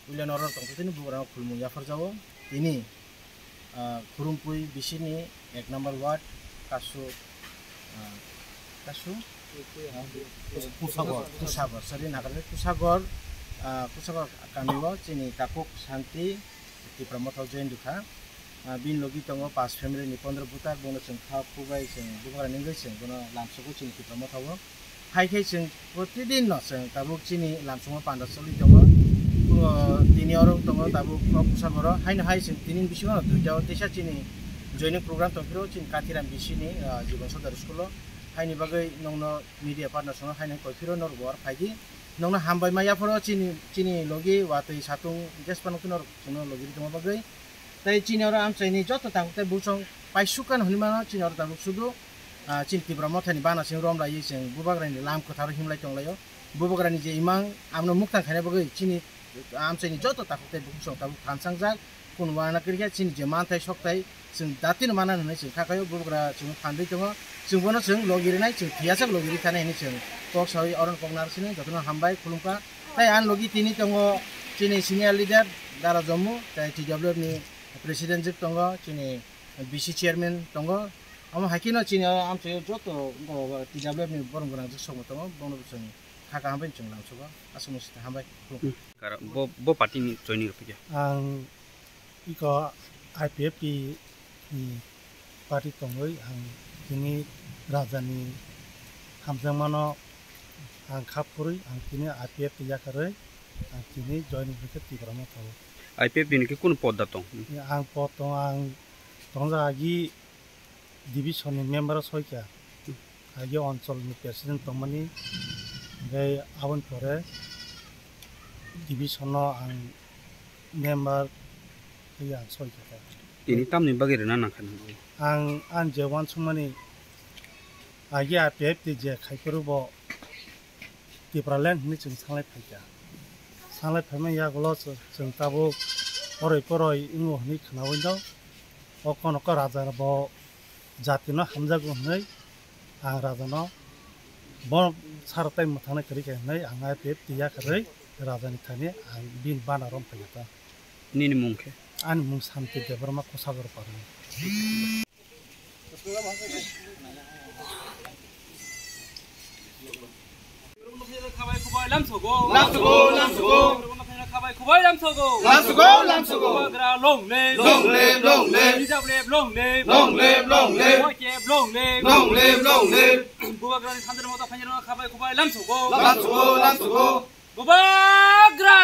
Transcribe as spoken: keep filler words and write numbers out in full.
Puila norok tongthothini bugrano khulumung yapharjago. Tini, ah, Khurumpui bisini ek number ward, Kasu, ah, Kasu? Kusagor. Kusagor, sorry, Nagarni Kusagor, ah, Kusagor kamio chini takhuk Santi Tipra Motha join dukha. Ah, bini logi tongo pas family ni pondro butar, bono chwng kha phubai chwng bubagra ningwi chwng bono lamsogo chini Tipra Motha o. Hai khe chwng protidin no chwng tabuk chini lamsongo panda choli tongo. Bo tini oro wng tongo tabuk kok bwsa borok. Haino hai chwng tini bisingo no duita o teisa chini joining program tongphiro chini Kathiram bisini, ah, Jibon Sodar school o. Haini bagwi nongno media partners no haino koiphiro norok bo aro phaidi. Nongno hambai ma yaphoro chini, chini logi watwi satung ges phano norok chwngno logi ri tongma bagwi. Tei chini oro amchaini joto takhuk tei buchong paisukha hinwi mano chini oro tabuk sudu, ah, chini Tipra Mothani bana simi romlaiwi chwng bubagrani lam kwtharo himlai tonglaio. Bubagrani je imang amno muktang khaina bagwi chini amchaini joto takhuk tei buchong tabuk phansangjak. Kunu wana kwrwikha chini je manthai sokthai chwng datino mana hinwi chwng kha khaio bubagra chwngno phandwi tongo. Chwng bono chwng logi rinai chwng thiyasa logi ri thani hinwi chwng kok sawi oro kok narwk sini jotono hambai khulumkha. Tei ani logi tini tongo chini senior leader Dara Jammu, tei T W F ni president jwk tongo, chini B C chairman tongo. Omo hai kheno chini o amchaio joto T W F ni borom gwnang jwk songbo tongo, bono bo chwng kha kaham bai chwng lamsogo. Aswk no sita hambai. Hmm. Karo bo, bo party ni joining rwphaikha. Ang iko I P F T ni party tongwi ang tini rajani hamjakmano ang kha phurwi ang tini I P F T yakarwi ang tini joining rwkhe Tipra Motha o. I P F T ni khe kunu podda tong? Ang pod tong, ang tongja agi division ni member o soikha, agi onchol ni president tongmani, hingke aboni pore division no ang member tei ang soi kha. Tini tamni bagwi rwna nangkha nang? Ang, ang je uansukmani agi I P F T je khai phuru bo Tipraland hinwi chwng sanglai phaikha. Sanglai phaimani yagulo chwng tabuk oroi poroi wngo hinwi khwnaui no. O kono ko raja bo jatino hamjago hinwi ang rajano bo sar tai mwthangna kwrwi kha hinwi ang I P F T yakarwi rajani thani ang bini bana rom phaikha ta. Nini mung khe? Ani mung Santi Debbarma, Kosagor Parani. Khabai khubai lamsogo. Lamsogo, lamsogo. Khabai khubai lamsogo. Lamsogo, lamsogo. Bubagra long live. Long live, long live. T W F long live. Long live, long live. Y K F long live. Long live, long live. Bubagrani sandar motha phainjirno khabai khubai lamsogo. Lamsogo, lamsogo. Bubagra.